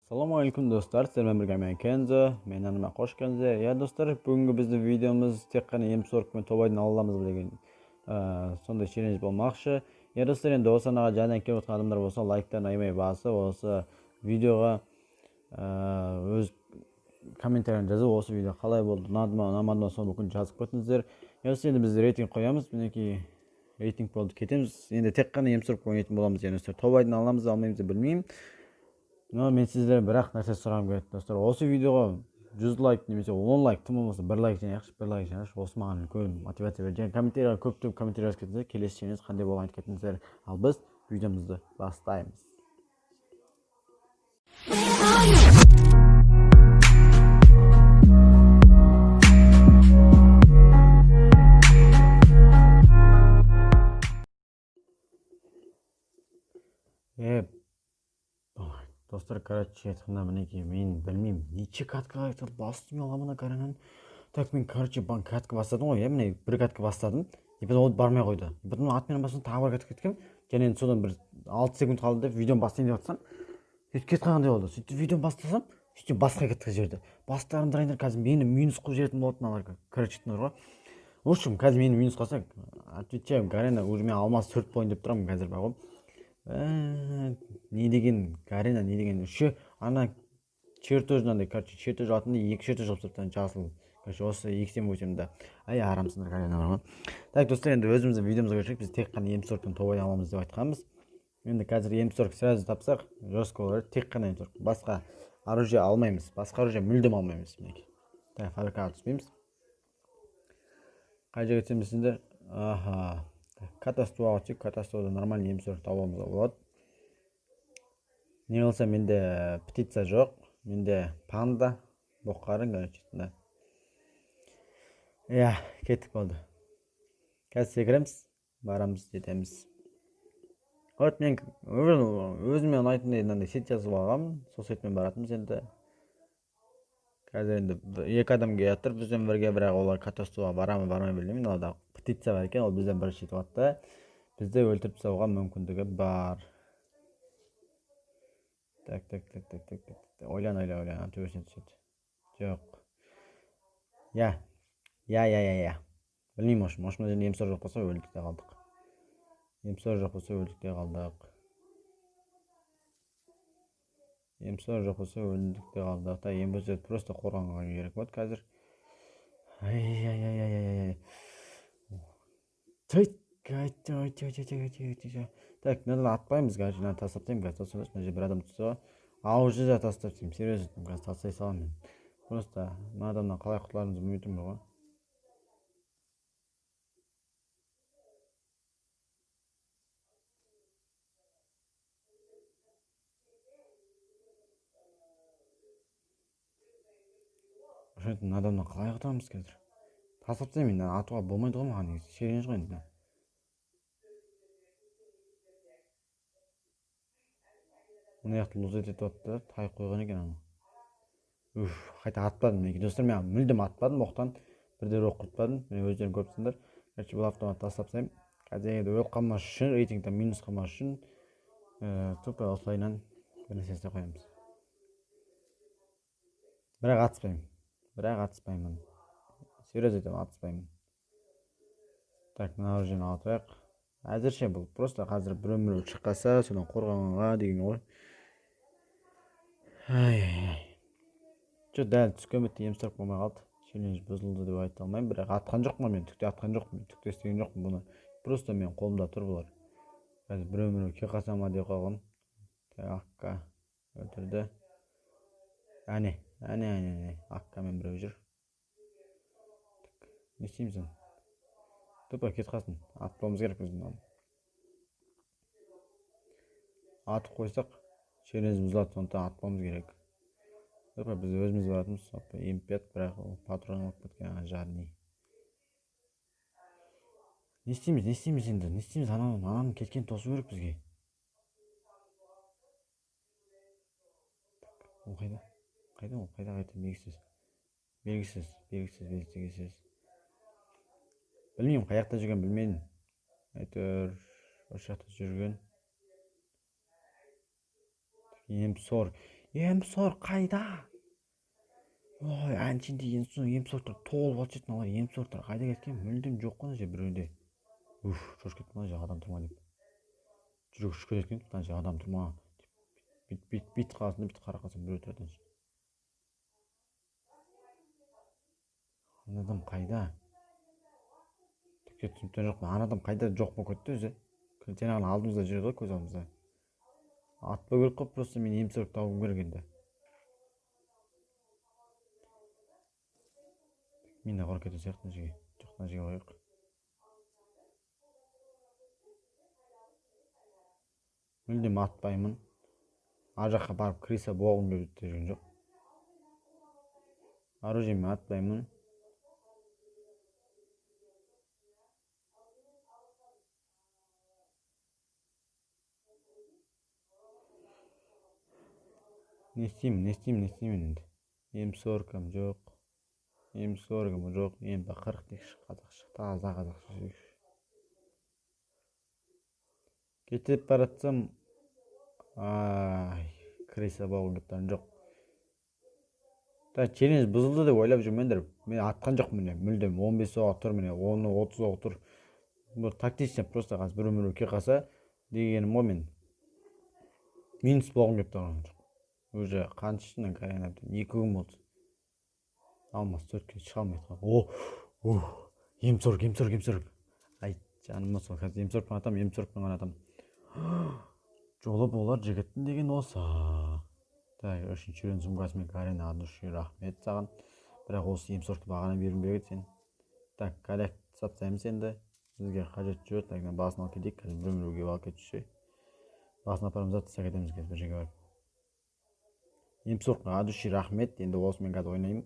Ассалаумағалейкум, достар! Сіздермен бірге мен, Кензо. Менің арнама қош келдіңіздер. Иә, достар, бүгінгі біздің видеомыз тек қана М40 пен топ-айдын ала аламыз ба деген сондай челлендж болмақшы. Иә, достар, енді осы арнаға жаңадан келіп отырған адамдар болса, лайктарын аямай басып, осы видеоға өз комментарияны жазып, осы видео қалай болды, ұнады ма, ұнамады ма, соны бүкіл жазып кетіңіздер. Иә, достар, енді біз рейтинг қоямыз. Мінекей, рейтинг болды, кетеміз. Енді тек қана М40 ойнайтын боламыз. Иә, достар, топ-айдын аламыз, алмаймыз ба, білмеймін, но мен сіздерден бір ақ нәрсе сұрағым келеді, достар. Осы видеоға 100 лайк немесе 10 лайк, тым болмаса бір лайк жинайықшы, бір лайк жинайықшы. Осы маған үлкен мотивация береді. Және комментарийға көптеп комментарий жазып кетіңіздер, келесі челлендж қандай болғанын айтып кетіңіздер. Ал біз видеомызды бастаймыз. Е, достар, короче айтқанда, мінекей, мен білмеймін, неше каткаға бастым аламын ана Гаренаны. Так, мен, короче, катка бастадым ғой, иә, міне, бір катка бастадым, и потом ол бармай қойды. И потом отмена бастым, тағы бір катка кеткенмін. Және енді содан бір 6 секунд қалды деп, видеоны бастайын деп жатсам, сөйтіп кетіп қалғандай болды. Сөйтіп видеоны бастасам, сөйтіп басқа катка жіберді. Бастарым, қазір мені минус қылып жіберетін болады мыналар. Короче, ғой, в общем, қазір мені минус қылса, отвечаю, Гарена уже мен алмаз төрт болайын деп тұрамын қазір бар ғой. Не деген Гарена, не деген еще ана чертеж мынандай, короче, чертеж алатын, екі чертеж қылып тастапты, жасыл. Короче, осы екі өтемін да. Ай, арамсыңдар, Гарена бар ғой. Так, достар, енді өзіміздің видеомызға көшейік. Біз тек қана М40-тан топ аламыз деп айтқанбыз. Енді қазір М40 сразу тапсақ, жестко болар. Тек қана М40, басқа оружие алмаймыз, басқа оружие мүлдем алмаймыз. Мінекей, так, фабрикаға түспейміз. Қай жерге түсеміз десеңдер, аха, катастрофаға түсейік. Катастрофада нормальный М40 табуымызға болады. Не қылса, менде птица жоқ, менде панда, боққарын, короче, да. Иә, кеттік, болды. Қазір секіреміз, барамыз, жетеміз. Вот, мен өзіме ұнайтындай мынандай сет жазып алғанмын, сол сетмен баратынбыз. Енді қазір енді екі адам келе жатыр бізбен бірге, бірақ олар катастрофаға бара ма, бармай ма, білмеймін. Оларда птица бар екен, ол бізден бірінші жетіп алады да, бізді өлтіріп тастауға мүмкіндігі бар. Так, так, так, так, так, так, ойлан, ойла, ойлан. Төбесіне түседі. Жоқ, иә, иә, иә, иә, иә, білмеймін. В общем, мына жерде М40 жоқ болса, өлдік те қалдық. М40 жоқ болса, өлдік те қалдық. М40 жоқ болса, өлдік те қалдық та. М просто қорғанға керек болады қазір. Ай, ай, ай, ай, ай, ай. Так, мынаны атпаймыз қазір, мынаны тастап тастаймын қазір. Тастап, мына жерде бір адам түсті ғой, аужы да тастап тастаймын. Серьезно айтамын, қазір тастай саламын. Мен просто мына адамнан қалай құтыларымызды білмей тұрмын ғой. Мына адамнан қалай құтыламыз қазір? Тастап тастаймын енді, атуға болмайды ғой маған негізі, челлендж ғой енді. Мына жақты лутать етіп алыпты да, тайып қойған екен ана. Уф, қайта атпадым. Мінекей, достар, мен мүлдем атпадым, оқтан бір де оқ құртпадым. Міне, өздерің көріп тұрсыңдар. Короче, бұл автомат тастап тастаймын қазір. Енді өліп қалмас үшін, рейтингтен минус қалмас үшін, тупо осылайынан бір нәрсе істеп қоямыз. Бірақ атыспаймын, бірақ атыспаймын, серьезно айтамын, атыспаймын. Так, мына оружиені ала тұрайық әзірше. Бұл просто қазір біреу міреу шығып қалса, содан қорғанға деген ғой. Ай, ай, ай, жоқ, дәл түскен бетте М40 болмай қалды. Челлендж бұзылды деп айта алмаймын, бірақ атқан жоқпын мен, түк те атқан жоқпын, түк те істеген жоқпын. Бұны просто мен қолымда тұр бұлар, қазір біреу міреу келіп қалса ма деп қалғанмын. Акка өлтірді. Әне, әне, әне, әне, аккамен біреу жүр. Не істейміз енді? Тупо кетіп қалсын, атпауымыз керек біз мынаны. Атып қойсақ, челлендж бұзылады, сондықтан атпауымыз керек. Тупо біз өзіміз баратынбыз. М5, бірақ ол патрон алып кеткен, жадный. Не істейміз, не істейміз енді, не істейміз? Анау, ананың кеткенін тосу керек бізге. Ол қайда, қайда, ол қайда, қайда? Белгісіз, белгісіз, белгісіз, белгісіз. Білмеймін, қай жақта жүргенін білмедім, әйтеуір осы жақта жүрген. М40. М40 қайда? Ой, әншейінде М40-тар толып алып жетті, мыналар М40-тар қайда кеткен? Мүлдем жоқ қой мына жерде біреуде. Уф, шошып кеттім, мына жерде адам тұр ма деп. Жүрек ұшып кетеді екен, мына жерде адам тұр ма деп. Бүйтіп қаласың да, бүйтіп қарап қалсаң біреу тұрады ана жерде. Ана адам қайда? Түкке түсініп тұрған жоқпын. Ана адам қайда жоқ болып кетті өзі? Жаңағы алдымызда жүреді ғой, көз алдымызда. Атпау керек қой, просто мен М40 табуым керек енді. Мен де құрып кететін сияқты мына жерге. Жоқ, мына жерге қояйық. Мүлдем атпаймын. Ар жаққа барып криса болғым келіп жүрген жоқ. Оружиемен атпаймын. Не істеймін, не істеймін, не істеймін енді? М40-ым жоқ. М40-ым жоқ. МП40 дейікші, қазақша, таза қазақша сөйлейікші. Кетіп баратсам, ай, криса болғым келіп тұрған жоқ. Так, челлендж бұзылды деп ойлап жүрмеңдер. Мен атқан жоқпын міне, мүлдем 15 оқ тұр міне, оны 30 оқ тұр. Бұл тактично просто қазір бір өмір келе қалса дегенім ғой мен. Минус болғым келіп тұрған жоқ. Уже қаншасынан Гарена әбден 2 күн болды. Алмас 4-ке шыға алмай қалған. О, о, М40, М40, М40. Ай, жаным сол, қазір М40-пен атам, М40-пен ғана атам. Жолы болар жігіттің деген осы. Так, үшінші рет сумкасымен Гарена от души рахмет саған. Бірақ осы М40-ты бағана бергім келеді сен. Так, коллект сатсаймыз енді. Бізге қажет жоқ. Так, мына басын алып кетейік. Қазір біреу-біреуге алып кетуші. Басын апарамыз да тастап кетеміз қазір бір жерге барып. М40-қа от души рахмет. Енді осымен қазір ойнаймын.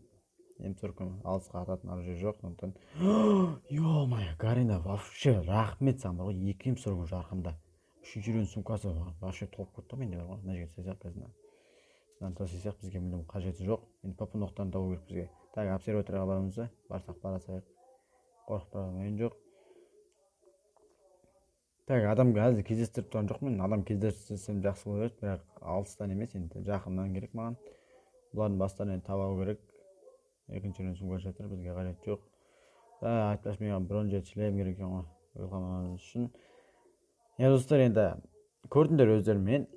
М40-ны алысқа ататын оружие жоқ, сондықтан ё-моё, Гарена вообще рахмет саған бар ғой, екі М40 уже арқамда. Үшінші рет сумкасы вообще толып кетті ғой менде бар ғой. Мына жерге тастасақ қазір мына. Мынаны тастасақ бізге мүлдем қажеті жоқ. Енді ПП ноқтаны табу керек бізге. Так, обсерваторияға барамыз да, барсақ бара салайық. Қорқып тұрған жоқ. Так, адам әлі кездестіріп тұрған жоқпын. Адам кездестірсем жақсы болар еді, бірақ алыстан емес, енді жақыннан керек маған. Бұлардың бастарын енді таба алу керек. Екінші рет сумка жатыр, бізге қажет жоқ. Айтпашы, маған бронежилет шлем керек екен ғой, өліп үшін. Иә, достар, енді көрдіңдер өздерің, мен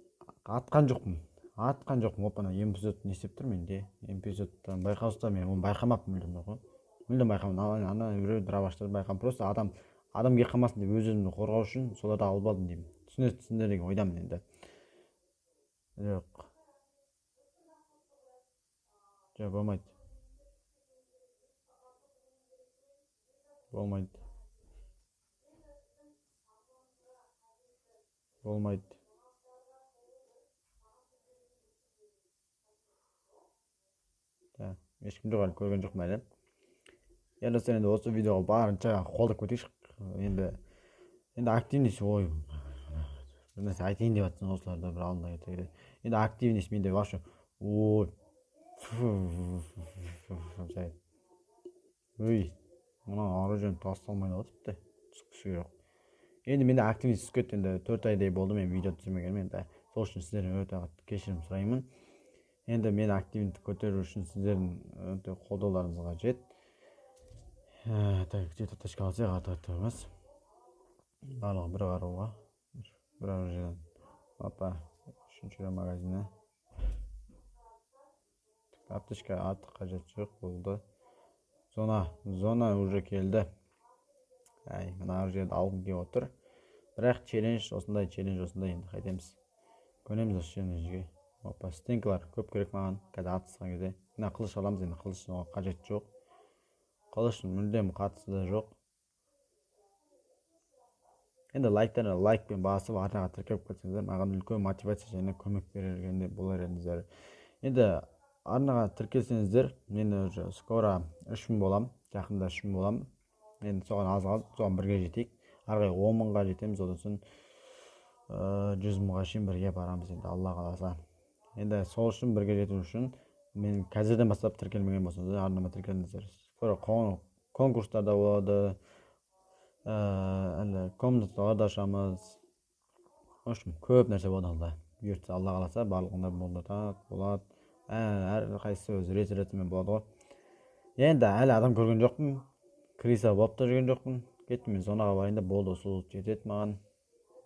атқан жоқпын. Атқан жоқпын. Опа, ана М54 не істеп тұр менде? М54-тан байқаусызда мен оны байқамаппын мүлдем ғой. Мүлдем байқамаппын. Ана біреу дробаштарды байқамаппын. Просто адам келіп қалмасын деп өз өзімді қорғау үшін соларды алып алдым деймін. Түсінесіңдер деген ойдамын енді. Жоқ. Жоқ, болмайды. Болмайды. Болмайды. Так, ешкім жоқ әлі, көрген жоқпын әлі. Енді достар, енді осы видеоға барынша қолдап кетейікші. Енді активность, ой, бір нәрсе айтайын деп жатсаң, осыларды бір алдына кете кетеді. Енді активность менде вообще, ой, ой, мына оружиені тасталмайды ғой тіпті, түскісі жоқ. Енді менде активность түсіп кетті, енді 4 айдай болды мен видео түсірмегеніме, енді сол үшін сіздерден өте қатты кешірім сұраймын. Енді мен активностьті көтеру үшін сіздердің өте қолдауларыңыз қажет. Так, жеті точка алсақ, артық артық емес. Барлығы бір қаруға, бір оружиеден. Опа, үшінші магазині. Аптечка артық қажет жоқ болды. Зона, зона уже келді. Әй, мына оружиеді алғым келіп отыр. Бірақ челлендж осындай, челлендж осындай, енді қайтеміз. Көнеміз осы челленджге. Опа, стенкалар көп керек маған. Қазір атысқан кезде. Мына қылыш аламыз енді, қылыш оған қажет жоқ. Қылыштың мүлдем қатысы да жоқ. Енді лайктарына лайкпен басып арнаға тіркеліп кетсеңіздер, маған үлкен мотивация және көмек бергендей болар едіңіздер. Енді арнаға тіркелсеңіздер, мен уже скоро 3000 болам, жақында 3000 болам. Енді соған аз қалды, соған бірге жетейік. Ары қарай 10 мыңға жетеміз, одан соң 100 мыңға шейін бірге барамыз енді, Алла қаласа. Енді сол үшін бірге жету үшін мен қазірден бастап тіркелмеген болсаңыздар, арнама тіркеліңіздер. Скоро конкурстар да болады, әлі комнаталар да ашамыз. В общем, көп нәрсе болады алда. Бұйыртса, Алла қаласа, барлығында болады. Әр қайсысы өз рет ретімен болады ғой. Енді әлі адам көрген жоқпын. Криса болып та жүрген жоқпын. Кеттім мен зонаға барайын да, болды, сол жетеді маған.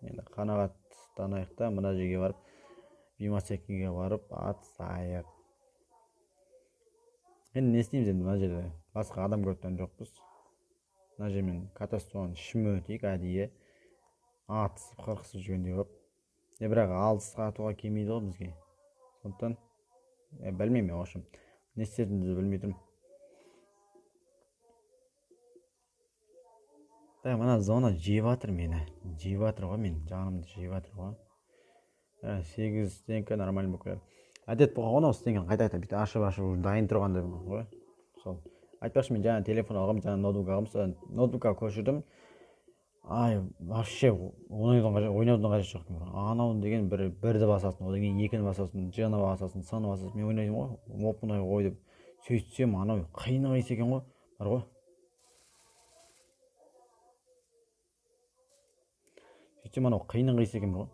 Енді қанағаттанайық та, мына жерге барып, Бимасекеге барып атсайық. Енді не істейміз енді мына жерде? Басқа адам көріп тұрған жоқпыз. Мына жермен катастрофаны ішіме өтейік әдейі. Атысып қырқысып жүргендей болып. Бірақ алысқа атуға келмейді ғой бізге. Сондықтан білмеймін мен, в общем. Не істейтінімді білмей тұрмын. Так, мына зона жеп жатыр мені. Жеп жатыр ғой мен, жанымды жеп жатыр ғой. 8 стенка нормально болып келеді. Әдет болған ғой, анау стенканы қайта-қайта бүйтіп ашып-ашып дайын тұрғандай болған ғой. Сол. Айтпақшы, мен жаңа телефон алғам, жаңа ноутбук алғам, содан ноутбукқа көшірдім. Ай, вообще ойнаудың қажеті жоқ екен. Анау деген бірді басасың, одан кейін екіні басасың, Ж-ны басасың, С-ны басасың. Мен ойнаймын ғой, оп-оңай ғой деп. Сөйтсем, анау қиын қиын екен ғой, бар ғой. Сөйтсем, анау қиын қиын екен ғой.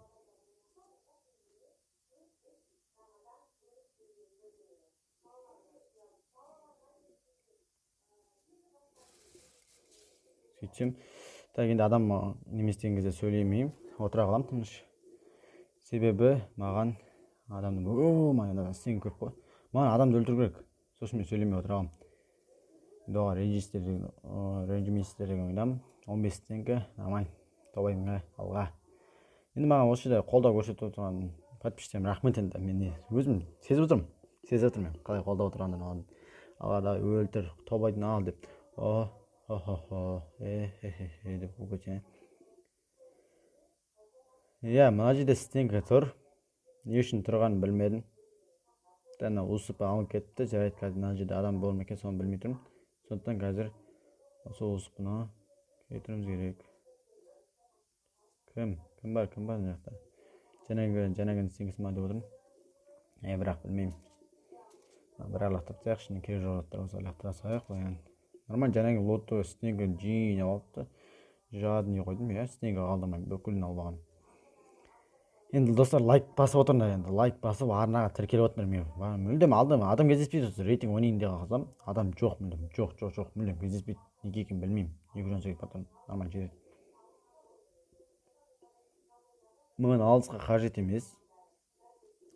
Сөйтсем, так енді адам неме істеген кезде сөйлемеймін, отыра қаламын тыныш. Себебі маған адамды, о, маған істеген көп қой. Маған адамды өлтіру керек. Сосын мен сөйлемей отыра қаламын. Енді оған ренжисіздер деген, ренжімейсіздер деген ойдамын. 15 теңге нормально. Тобайымға алға. Енді маған осы жерде қолдау көрсетіп отырған подписчиктеріме рахмет енді. Мен не, өзім сезіп отырмын. Сезіп отырмын мен қалай қолдап отырғандарын оған. Алға да өлтір, тобайдың ал деп. О, хо-хо-хо, э-хе-хе-хе деп қойып кеткен. Иә, мына жерде стенка тұр. Не үшін тұрғанын білмедім. Ана усып алып кетті. Жарайды, қазір мына жерде адам болар ма екен, соны білмей тұрмын. Сондықтан қазір сол усыпны кетіруіміз керек. Кім? Кім бар? Кім бар мына жақта? Жаңағы стенкасы ма деп отырмын. Бірақ білмеймін. Бір лақтырып тастайық, ішіне керек жоқ заттар болса лақтыра салайық былай. Нормально, жаңағы лотто стенка жинап алыпты. Жадный қойдым, иә, стенка қалдырмай бүкілін алып алған. Енді достар, лайк басып отырыңдар, енді лайк басып арнаға тіркеліп отырыңдар. Мен мүлдем алдым, адам кездеспейді осы рейтинг ойнайын деп қалсам, адам жоқ мүлдем, жоқ, жоқ, жоқ, мүлдем кездеспейді. Неге екенін білмеймін. 218 патрон нормально жетеді. Маған алысқа қажет емес.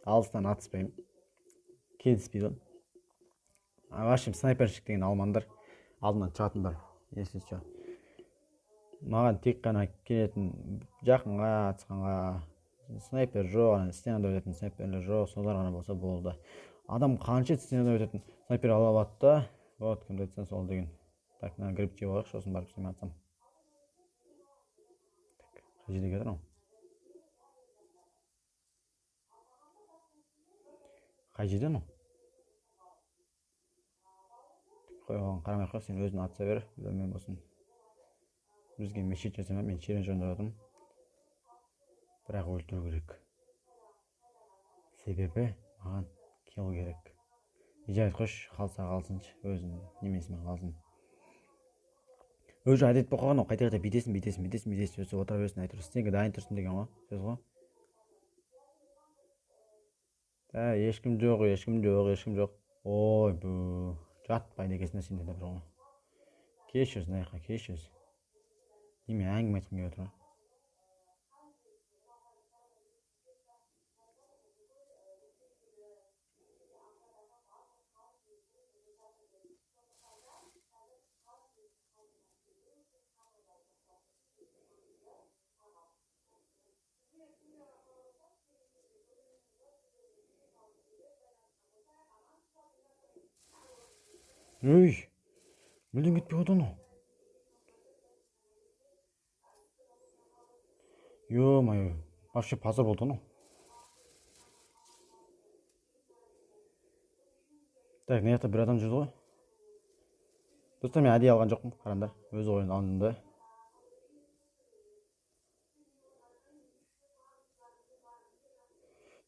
Алыстан атыспаймын. Келіспейді ғой. В общем, снайперщик деген алмаңдар. Алдынан шығатындар, если чё. Маған тек қана келетін жақынға атысқанға снайпер жоқ, ана стенада өтетін снайперлер жоқ, солар ғана болса болды. Адам қанша стенада өтетін снайпер ала алады да, вот кімді айтсаң сол деген. Так, мына гриб жеп алайықшы, сосын барып сенімен атсам. Так, қай жерде келе жатыр анау? Қай жерде анау? Қой, оған қарамай ақ қой, сен өзің атса бер, білмеймін болсын. Бізге мешіт жасама, мен челлендж орындап жатырмын. Бірақ өлтіру керек. Себебі маған килл керек. Жарайды, қойшы, қалса қалсыншы, өзінің немесімен қалсын. Өзі әдет болып қалған ғой, қайта-қайта бүйтесің, бүйтесің, бүйтесің, бүйтесің, өстіп отыра бересің, әйтеуір стенка дайын тұрсын деген ғой, сөз ғой. Ә, ешкім жоқ, ешкім жоқ, ешкім жоқ. Ой, бу, жатпайды екенсің сен де бір ғой. Кешірсің, аяққа кешірсің. Неме әңгіме айтқым келіп отыр ғой. Ей, мүлдем кетпей қойды анау. Ё-моё, вообще позор болды анау. Так, мына жақта бір адам жүрді ғой. Достар, мен әдейі алған жоқпын, қараңдар, өз ойын алдым да.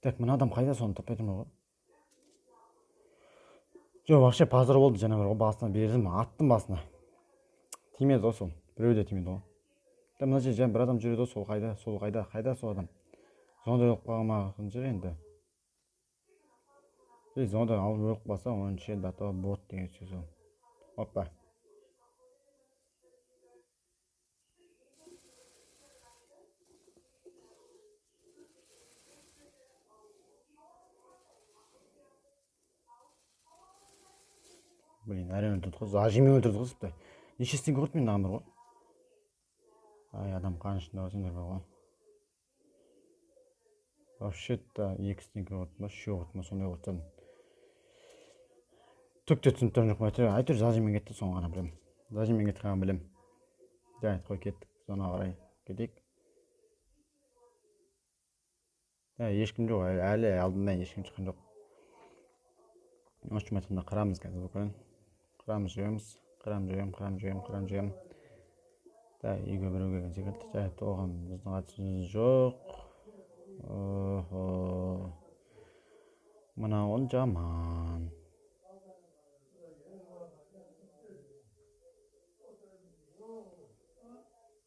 Так, мына адам қайда, соны таппай тұрмын ғой. Жоқ, вообще позор болды жаңа бір ғой, басына бердім, аттым басына. Тимеді ғой сол, біреу де тимеді ғой. Да, мына жерде жаңа бір адам жүреді ғой, сол қайда, сол қайда, қайда сол адам? Зонада өліп қалмаған шығар енді. Зонада алып өліп қалса, оның ше дата бот деген сөз ол. Опа. Блин, әрең өлтірді ғой. Зажиммен өлтірді ғой тіпті. Неше стенка құрды мен мынаған бар ғой. Ай, адам қан ішінде бар сендер бар ғой. Вообще-то 2 стенка құрды ма, 3 құрды ма, сондай құрды тастадым. Түк те түсініп тұрған жоқпын. Әйтеуір зажиммен кетті, соны ғана білемін. Зажиммен кетіп қалғанын білемін. Жарайды, қой, кеттік. Зонаға қарай кетейік. Ешкім жоқ, әлі алдымнан ешкім шыққан жоқ. В общем, айтқанда қырамыз қазір бүкілін. Қырамыз, жібереміз, қырам, жіберем, қырам, жіберем, қырам, жіберем. Да, үйге біреу келген секілді. Жарайды, оған біздің қатысымыз жоқ. Охо. Мынауын жаман.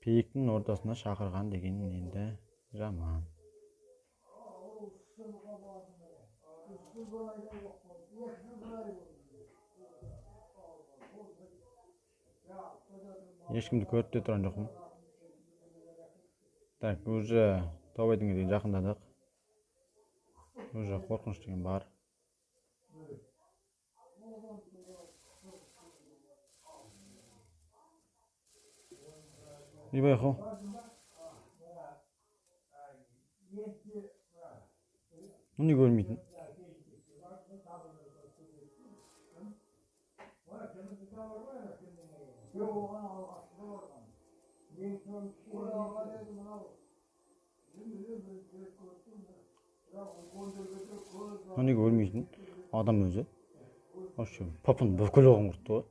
Пиктің ортасына шақырған деген енді жаман. Ешкімді көріп те тұрған жоқпын. Так, уже Таубайдыңға дейін жақындадық. Уже қорқыныш деген бар. Ойбай, қол. Мұны неге өлмейтін? Мұны неге өлмейтін? Адам өзі. Вообще, папаның бүкіл оғын құртты ғой.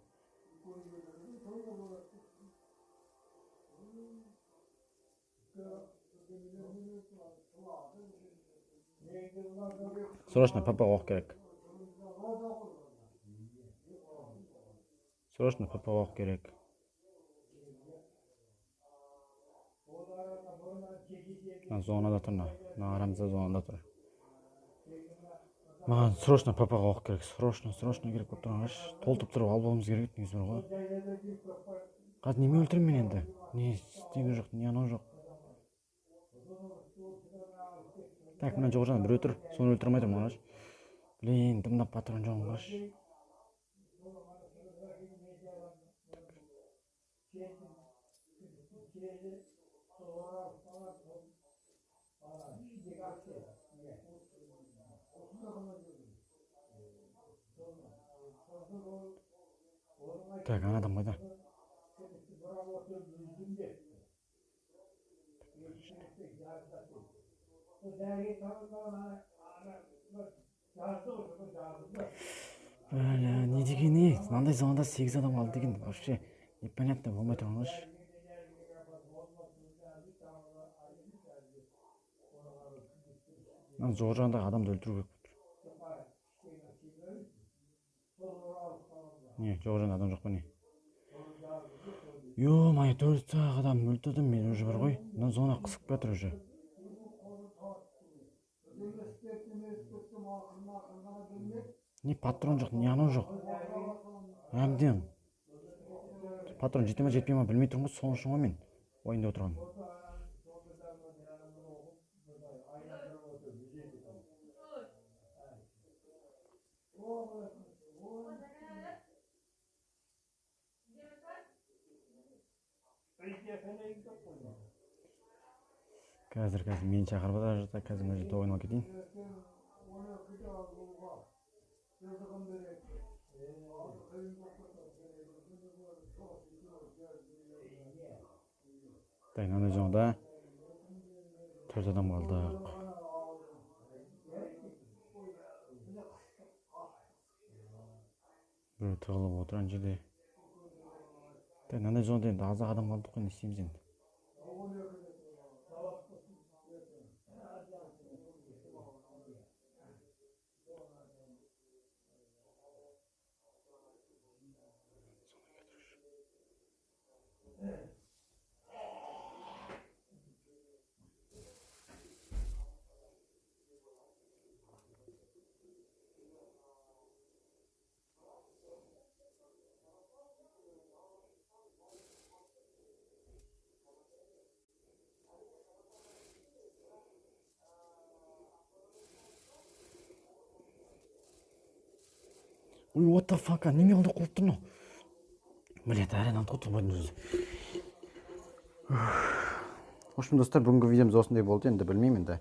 Срочно папаға оқ керек. Срочно папаға оқ керек. Мына зонада тұр, мына. Мына арамызда зонада тұр. Маған срочно папаға оқ керек. Срочно, срочно керек болып тұрған аш. Толтырып тұрып алып алуымыз керек еді негізі бар ғой. Қазір немен өлтіремін мен енді? Не істеген жоқ, не анау жоқ. Так, мына жоғары жағында біреу тұр. Соны өлтіре алмай тұрмын, қарашы. Блин, дымдап патрон жоғын қарашы. Так, ана адам қайда? Бля, не деген не? Мынандай зонада 8 адам қалды деген вообще непонятно болмай тұрған ғой. Мына жоғары жағындағы адамды өлтіру керек болып тұр. Не, жоғары жағында адам жоқ па не? Ё-моё, 4 адам өлтірдім мен уже бар ғой. Мына зона қысып жатыр уже. Не патрон жоқ, не анау жоқ. Әбден. Патрон жете ма, жетпей ма білмей тұрмын ғой, сол үшін ғой мен ойында отырған. Қазір, қазір мені шақырып жатыр, қазір мына жерде ойнап кетейін. Так, мынандай зонада 4 адам қалдық. Біреу тығылып отыр ана жерде. Так, мынандай зонада енді аз-ақ адам қалдық қой, не істейміз енді? Ой, what the fuck, а неме алдап қойып тұр мынау? Блять, әрең алдық қой, тупойдың өзі. В общем, достар, бүгінгі видеомыз осындай болды. Енді білмеймін, енді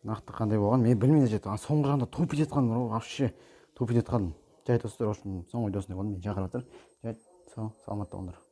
нақты қандай болған, мен білмей де жеттім. Соңғы жағында тупить етіп қалдым ғой, вообще тупить етіп қалдым. Жай, достар, в общем, соңғы видео осындай болды. Мені шақырып жатыр. Жай, сау, саламатта болыңдар.